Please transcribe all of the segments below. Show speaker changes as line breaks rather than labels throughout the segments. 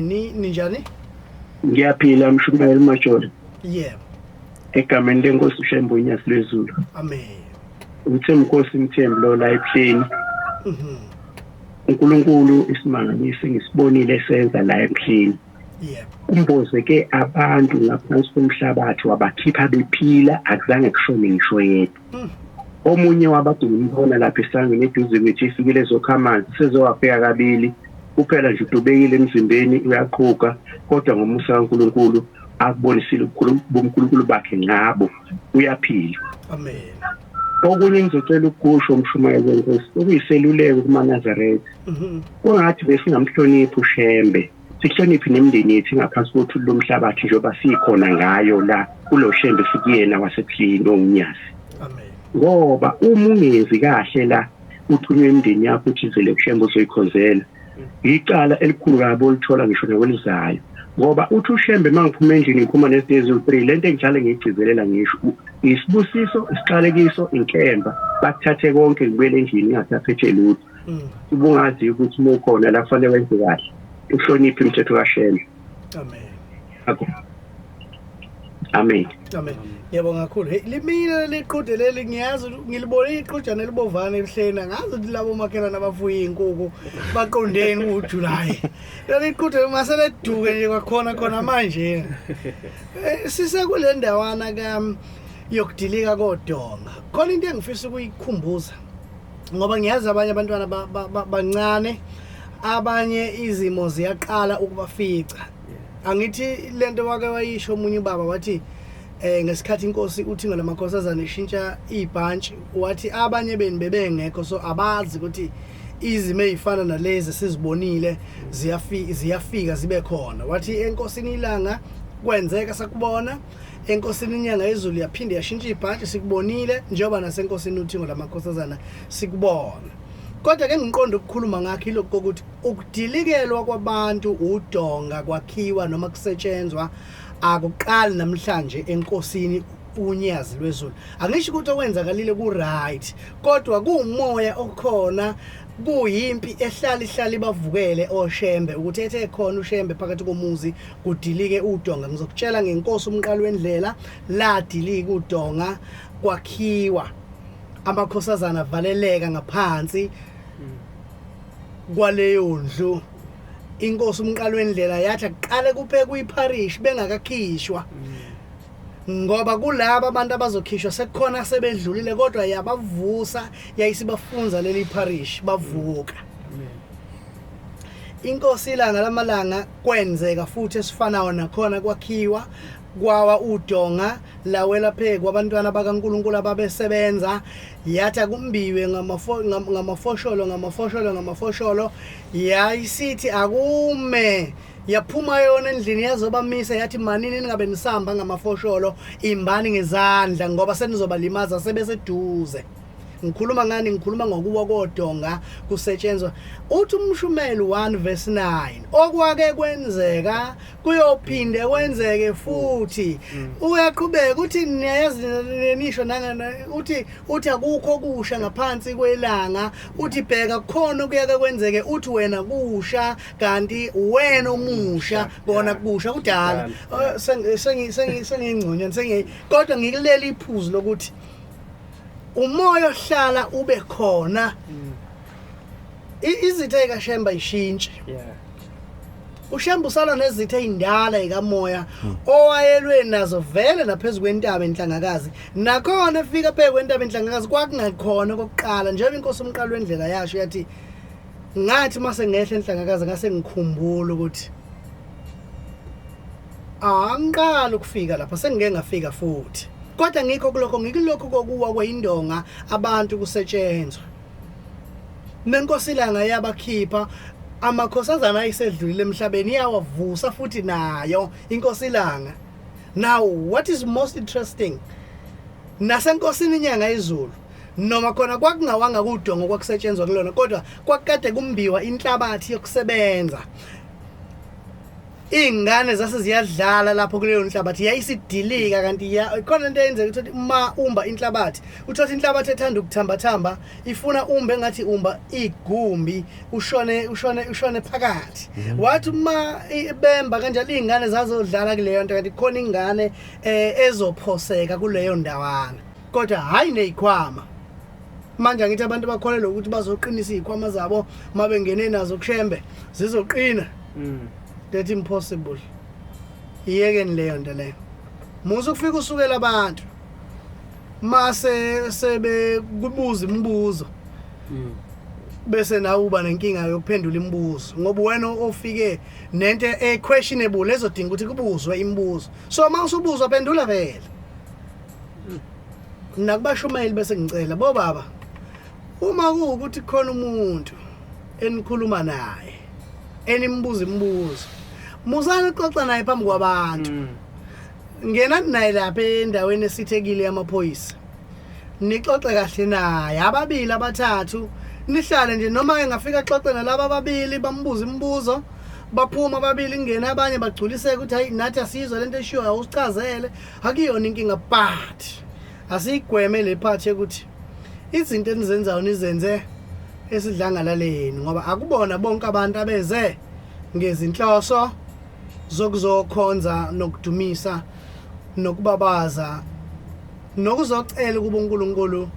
Ni ninjani?
Ngiyaphila mshumayeli Majolo.
Yebo.
Egameni lenkosi uShembe uNyazi lwezulu.
Amen.
Uthemnkosi Mthembu lo la ebuhleni. uNkulunkulu isimangaliso ngisibonile senza la ebuhleni.
Yebo.
Umbozeke abantu ngaphansi komhlabathi wabakhipha bephila akuzange kushone ngisho yedwa. Omunye wabadinga lapha esangweni eduze kwethu ifikile ezokha amanzi sezowafika kabili kuphela nje udubekile emzimbeni uyaqhuga kodwa ngomusa kaNkulunkulu akubonisile ubukhulu boNkulunkulu bakhe ngabo uyaphila.
Amen.
Okunye ngizocela ukusho umshumayeli wenkosi okuyiseluleko kumaNazaretha. Kungathi besingamhloniphi uShembe sihloniphe nemindeni yethu ngaphansi kothuli lomhlabathi njengoba sikhona ngayo la kulo Shembe sikuyena wasebuhleni ongunyazi.
Amen.
Ngoba uma ungenzi kahle la uthunywe imindeni yakho uthi izele kuShembe uzoyikhonzela. Icala elikhulu kabi olithola ngisho nakwelizayo. Ngoba uthi uShembe mangiphuma endlini ngiphuma nezinto eziwu-3 lento engihlale ngiyigcizelela ngisho isibusiso, isiqalekiso, inkemba bakuthathe konke ngibuyele endlini ngingasaphethe lutho. Ubungazi ukuthi uma ukhona la kufanele wenze kahle uhloniphe imithetho kaShembe.
Amen.
Akho. Amen.
Amen. Ngiyabonga kakhulu. Hey limile liqhude leli ngiyazi ngilibone iqhujana elibovana ebuhleni angazi ukuthi labo makhelwane abafuye izinkukhu baqondeni uJuly. Leli qhude mase leduke nje kwakhona khona manje. Sisekule ndawana ka yokudilika kodonga. Khona into engifisa ukuyikhumbuza ngoba ngiyazi abanye abantwana bancane abanye izimo ziyaqala ukubafica. Angithi lento wake wayisho omunye ubaba wathi ngesikhathi inkosi uThingo lamakhosazana ishintsha ibhantshi wathi abanye beni bebengekho so abazi ukuthi izimo ezifana nalezi sizibonile ziyafika zibe khona. Wathi enkosini ilanga kwenzeka sakubona, enkosini inyanga yezulu yaphinde yashintsha ibhantshi sikubonile, njengoba nasenkosini uThingo lamakhosazana sikubona. Kodwa ke ngiqonda ukukhuluma ngakho ilokhu kokuthi ukudilikelwa kwabantu udonga kwakhiwa noma kusetshenzwa akuqali namhlanje enkosini uNyazi lwezulu. Angisho ukuthi okwenzakalile ku right, kodwa kuumoya okhona, kuyimpi ehlala ihlala ibavukele oShembe ukuthi ethe khona uShembe phakathi komuzi kudilike udonga. Ngizokutshela ngenkosi umqalo wendlela ladilika udonga kwakhiwa amakhosazana avaleleka ngaphansi kwaleyo ndlu. Inkosi umqalo wendlela yathi akuqale kuphekwe ipharish bengakakhishwa ngoba kulaba abantu abazokhishwa sekukhona sebedlulile, kodwa yabavusa yayisibafunza leli parish bavuka. Inkosi ilanga lamalanga kwenzeka futhi esifanayo nakhona kwakhiwa kwawa udonga lawela phezu kwabantwana bakaNkulunkulu ababesebenza, yathi akumbiwe ngamafosholo ngamafosholo ngamafosholo, yayisithi akume, yaphuma yona endlini yazobamisa yathi manini ningabe nisamba ngamafosholo, imbani ngezandla ngoba senizobalimaza sebeseduze. Ngikhuluma ngani? Ngikhuluma ngokuwa kodonga kusetshenzwa. Uthi umshumeli 1 verse 9 okwake kwenzeka kuyophinde kwenzeke futhi. Uyaqhubeka uthi niyayazi nisho nangana uthi akukho kusha ngaphansi kwelanga, uthi bheka kukhona okuyake kwenzeke, uthi wena kusha kanti wena omusha kona kusha kudala. Sengingconywana kodwa ngikuleli iphuzu lokuthi umoya ohlala ube khona. Izitha ekaShembe ishintshe. uShembe usala nezitha ezindala ekamoya owayelwe nazo vele naphezulu kwentaba enhlangakazi. Nakhona efika phezu kwentaba enhlangakazi kwakungakhona okokuqala njengoba inkosi umqalo wendlela yasho yathi ngathi mase ngehla enhlangakazi ngase ngikhumbula ukuthi angiqala ukufika lapha sengike ngafika futhi. Kodwa ngikho kulokho ngikulokho kokuwa kweyindonga abantu kusetshenzwa. Nenkosi ilanga yabakhipha amakhosazana ayisedlulile emhlabeni iyawavusa futhi nayo inkosi ilanga. Now what is most interesting, nasenkosini inyanga izulu noma khona kwakungawanga kudongo kwakusetshenzwa kulona, kodwa kwakade kumbiwa inhlabathi yokusebenza. Iy'ngane zase ziyadlala lapho kuleyo nhlabathi, yayisidilika kanti khona into eyenzeka ukuthi uma umba inhlabathi, uthatha inhlabathi ethanda ukuthambathamba, ifuna umbe engathi umba igumbi, ushone ushone ushone phakathi. Wathi uma bemba kanjalo iy'ngane zazodlala kuleyo nto, kanti khona ingane ezophoseka kuleyo ndawana, kodwa hhayi ney'khwama. Manje angithi abantu bakholelwa ukuthi bazoqinisa iy'khwama zabo uma bengene nazo kuShembe, zizoqina. That's impossible. Iyekeni leyo nto leyo. Musa ukufika usukela abantu mase sebekubuza imibuzo, bese nawe uba nenkinga yokuphendula imibuzo, ngoba wena ofike nento e-questionable ezodinga ukuthi kubuzwe imibuzo. So uma usubuzwa phendula vele. Nakubashumayeli bese ngicela bobaba, uma kuwukuthi khona umuntu enikhuluma naye enimbuza imibuzo, musani uxoxa naye phambi kwabantu. Ngenani naye lapha endaweni esithekile yamaphoyisa, nixoxe kahle naye, ababili abathathu, nihlale nje. Noma ke ngafika axoxe nalaba ababili, bambuza imibuzo, baphuma ababili, kungena abanye, bagculiseke ukuthi hayi, nathi asiyizwa lento eshiyoyo, awusichazele. Akuyona inkinga, but asiyigweme le part yokuthi izinto enizenzayo nizenze esidlangalaleni, ngoba akubona bonke abantu abeze ngezinhloso zokuzokhonza nokudumisa nokubabaza nokuzocela ukuba uNkulunkulu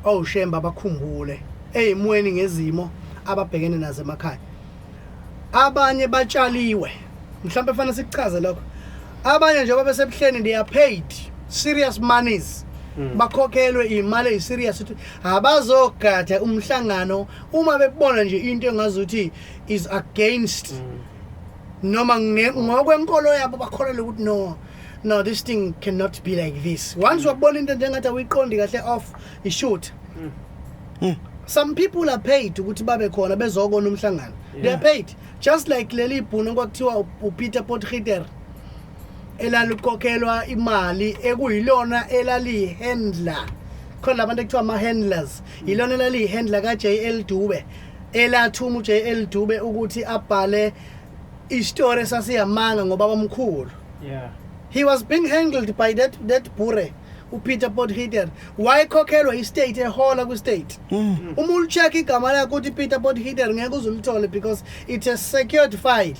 owuShembe abakhumbule eyimweni ngezimo ababhekene nazo emakhaya. Abanye batshaliwe, mhlawumbe fanele sikuchaze lokho. Abanye njengoba besebuhleni, they are paid serious monies, bakhokhelwe imali eyi-serious ukuthi abazogada umhlangano uma bebona nje into engazuthi is against noma ngokwenkolo yabo, bakholelwa ukuthi no no, this thing cannot be like this. Once wabona into njengathi awuyiqondi kahle, off ishoot. Some people are paid ukuthi babe khona bezokona umhlangano. They are paid, just like leli bhunu kwakuthiwa uPeter Potgieter, elalikhokhelwa imali, ekuyilona elaliyi-handler khona, labantu ekuthiwa ama-handlers, yilona elaliyi-handler ka-JL Dube, elathuma u-JL Dube ukuthi abhale isitori esasiyamanga ngoba bamkhulu. He was being handled by that bure uPeter Potgieter. Wayekhokhelwa i-state, ehola kwi-state. Uma uli-check igama lakhe ukuthi Peter Potgieter, ngeke uze ulithole because it's a secured file.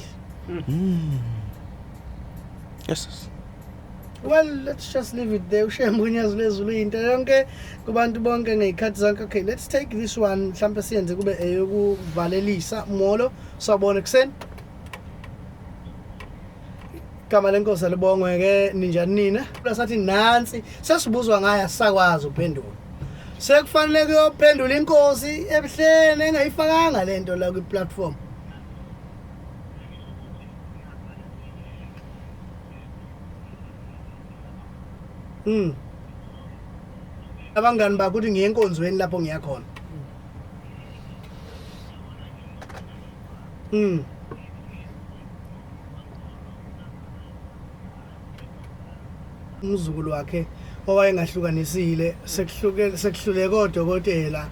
Well, let's just leave it there. UShembe uNyazi lwezulu into yonke kubantu bonke ngey'khathi zonke. Okay, let's take this one, mhlawumbe siyenze kube eyokuvalelisa. Molo, sawubona ekuseni. Igama lenkosi alibongwe ke. Ninjani nina? Sathi nansi sesibuzwa ngayo, asisakwazi ukuphendula, sekufanele kuyophendula inkosi ebuhleni engayifakanga lento la kwi-platform. Abangani bakho ukuthi ngiye enkonzweni lapho ngiyakhona. Umzukulu wakhe owayengahlukanisile, sekuhluke sekuhluleka odokotela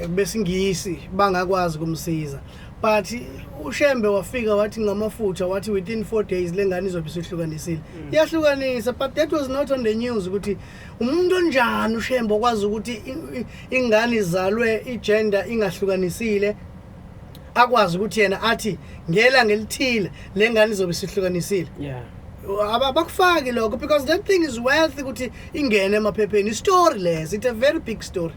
besingisi, bangakwazi ukumsiza, but uShembe wafika wathi ngamafutha, wathi within 4 days lengane izobe isihlukanisile, iyahlukanisa. But that was not on the news, ukuthi umuntu onjani uShembe okwazi ukuthi ingane izalwe i-gender ingahlukanisile, akwazi ukuthi yena athi ngelanga elithile lengane izobe isihlukanisile. Abakufaki lokho because that thing is worth ukuthi ingene emaphepheni. I-story leso, it's a very big story.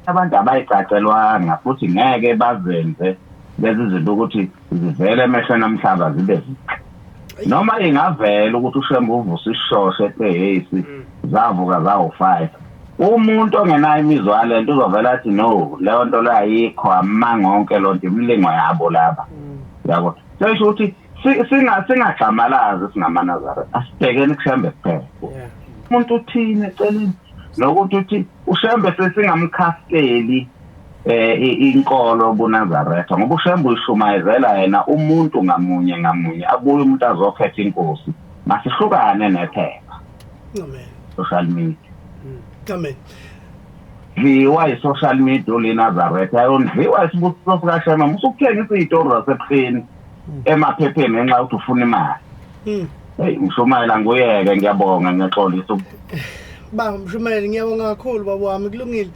Abantu abayicacelwanga futhi ngeke bazenze lezi zinto ukuthi zivele emehlweni omhlaba zibe zinhle, noma ingavela ukuthi uShembe uvusa isishosho eTehesi, zavuka zawu-5. Umuntu ongenayo imizwa lento uzovela athi no, leyo nto leyo ayikho, amanga onke loo nto, imilingo yabo laba, yabo. Sesho ukuthi singagxamalazi singamaNazaretha, asibhekeni kuShembe kuphela. Umuntu uthini eceleni nokuthi uthi uShembe sesingamkhasteli. Inkolo buNazaretha ngoba uShembe uyishumayezela yena umuntu ngamunye ngamunye, abuye umuntu azokhetha inkosi. Masihlukane nephepha.
Amen.
Social media.
Amen.
Dliwa i-social media uliNazaretha, ayondliwa isibusiso sikaShembe. Musukuthengisa iy'toro zasebuhleni emaphepheni ngenxa yokuthi ufuna imali. Hey, ngishumayela nguyeke, ngiyabonga, ngiyaxolisa.
Ba Mshumayeli, ngiyabonga kakhulu baba wami, kulungile.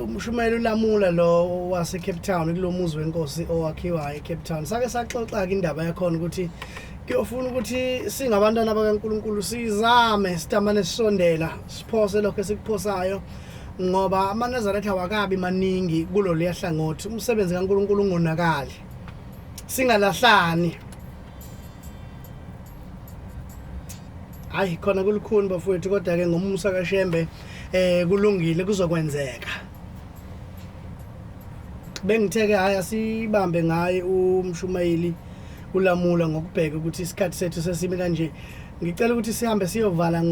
Umshumayeli uLamula lo wase Cape Town, kulomuzi wenkosi owakhiwa eCape Town. Sake saxoxa ke indaba yakhona ukuthi kuyofuna ukuthi singabantwana bakaNkuluNkulu sizame sitamane sisondela, siphose lokho esikuphosayo, ngoba amaNazaretha awakabi maningi kulo liyahlangothi. Umsebenzi kaNkuluNkulu ungonakali, singalahlani. Hayi khona kulukhuni bafowethu, kodwa ke ngomusa kaShembe kulungile, kuzokwenzeka. Bengitheke hayi asibambe ngaye umshumayeli uLamula ngokubheka ukuthi isikhathi sethu sesimi kanje. Ngicela ukuthi sihambe siyovala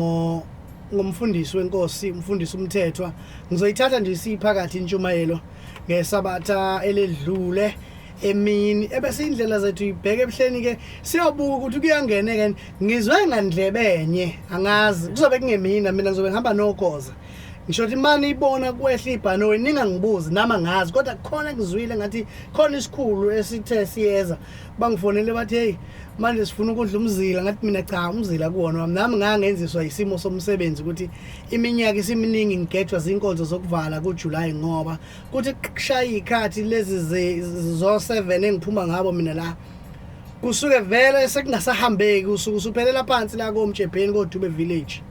ngomfundisi wenkosi, umfundisi uMthethwa. Ngizoyithatha nje siphakathi intshumayelo ngesabatha eledlule emini, ebese indlela zethu ibheke ebuhleni ke, siyobuka ukuthi kuyangeneka. Ngizwe ngandlebenye, angazi kuzobe kungemina, mina ngizobe ngihamba nokhoza. Ngisho ukuthi mani ibona kwehla ibhanoyi, ningangibuzi nami angazi, kodwa khona ngizwile ngathi khona isikhulu esithe siyeza. Bangifonele bathi hey, manje sifuna ukudla umzila. Ngathi mina cha, umzila kuwona wami. Nami ngangenziswa isimo somsebenzi ukuthi iminyaka isiminingi ngigejwa zinkonzo zokuvala kuJuly, ngoba kuthi kushaya ikhathi lezi zo 7 engiphuma ngabo mina la, kusuke vele sekungasahambeki, usuke usuphelela phansi la koMtshebheni koDube village.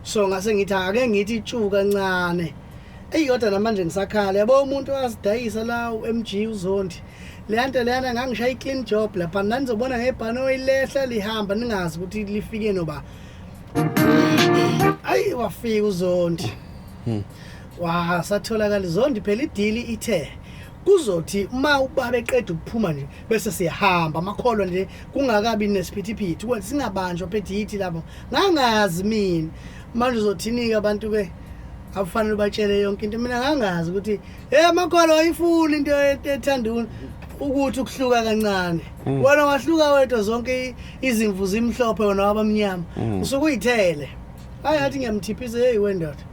So ngase ngithi ake ngithi itshu kancane. Eyi kodwa namanje ngisakhala, yabo umuntu wasidayisa la uMG uZondi, leya nto leyana ngangishaya i-clean job lapha, nanizobona ngebhanoyi lehla lihamba ningazi ukuthi lifike noba. Ayi wafika uZondi, wasatholakala iZondi phela. Idili ithe kuzothi uma ubaba eqeda ukuphuma nje bese siyahamba amakholwa nje, kungakabi nesiphithiphithi, ukuthi singabanjwa phethe yithi lapho. Ngangazi mina manje uzothini-ke abantu ke akufanele ubatshele yonke into. Mina ngangazi ukuthi hey, amakholwa ayifuni into ethanda ukuthi ukuhluka kancane. Wena wahluka wedwa, zonke izimvu zimhlophe, wena wabamnyama, usuke uyithele. Hayi athi ngiyamthiphisa, hey wendoda,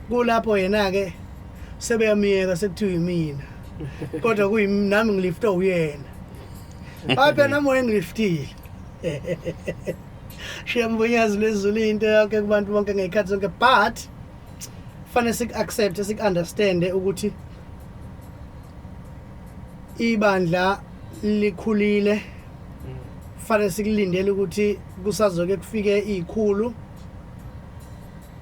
kulapho yena-ke sebeyamiyeka, sekuthiwa yimina, kodwa kuyimi nami ngiliftwe uyena. Hayi phela nami wayengiliftile. Shiya mbonyazi lwezulu into yonke kubantu bonke ngey'khathi zonke, but fanele siku-accept, siku-understande ukuthi ibandla likhulile. Fanele sikulindele ukuthi kusazoke kufike iy'khulu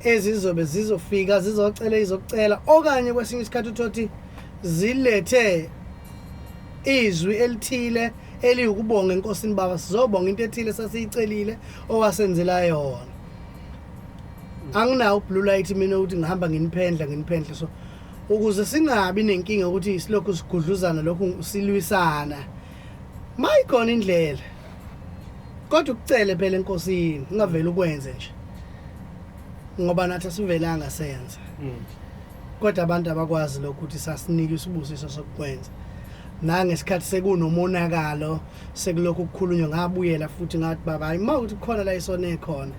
ezizobe zizofika zizocela izokucela, okanye kwesinye isikhathi uthothi zilethe izwi elithile eliwukubonga enkosini. Baba, sizobonga into ethile sasiyicelile owasenzela yona. Anginawo blue light mina ukuthi ngihamba nginiphendla nginiphendla, so ukuze singabi nenkinga ukuthi silokhu sigudluzana, lokhu silwisana, mayikhona indlela, kodwa ukucele phela enkosini, ungaveli ukwenze nje, ngoba nathi asivelanga senze. Kodwa abantu abakwazi lokhu ukuthi sasinike isibusiso sokukwenza nangesikhathi sekunomonakalo, sekulokhu kukhulunywa. Ngabuyela futhi ngathi baba, hayi, uma ukuthi kukhona la isone khona,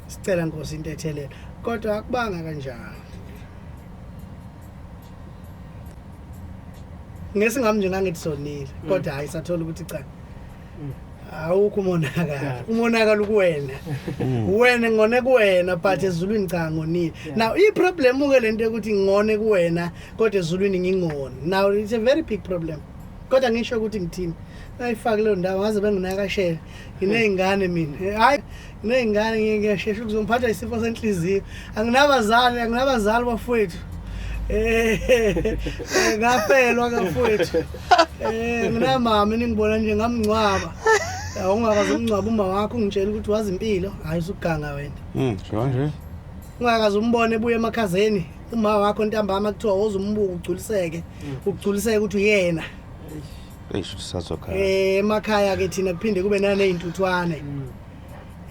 sicela Nkosi intethelelo, kodwa akubanga kanjalo. Ngesingami nje ngangithi sonile, kodwa hayi, sathola ukuthi cha, awukho umonakalo, umonakalo kuwena, wena ngone kuwena, but ezulwini cha, ngonile. Now i-problem ke lento yokuthi ngone kuwena kodwa ezulwini ngingoni, now it's a very big problem. Kodwa ngisho ukuthi ngithini, ngayifaki leyo ndawo, ngaze benginakashela. Nginey'ngane mina, hayi, nginey'ngane, ngiyashesha ukuzongiphatha isifo senhliziyo. Anginabazali, anginabazali bafowethu. Ngafelwa kafowethu. Nginamama ningibona nje ngamngcwaba. Awungakaze umngcwaba uma wakho, ungitshela ukuthi wazi impilo, hayi usuganga wena.
Sho nje.
Ungakaze umbone ebuye emakhazeni uma wakho ntambama, kuthiwa woza umbuko ugculiseke, ugculiseke ukuthi uyena.
Eish, sazokhala.
Emakhaya ke thina kuphinde kube naney'ntuthwane.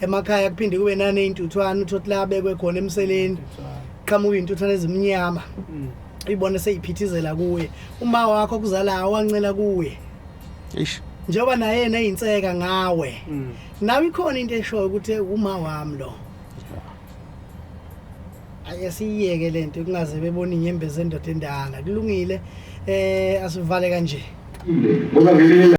Emakhaya kuphinde kube naney'ntuthwane, uthothi la bekwe khona emseleni qhamuka iy'ntuthwane ezimnyama. Ibone seyiphithizela kuye. Uma wakho kuzalayo wancela kuye.
Eish.
Njengoba naye yena eyinseka ngawe. Nawe ikhona into eshoyo ukuthi uma wami lo. Ake siyiyeke lento kungaze bebona inyembezi endoda endala. Kulungile, asivale kanje.
Ngoba ngelinye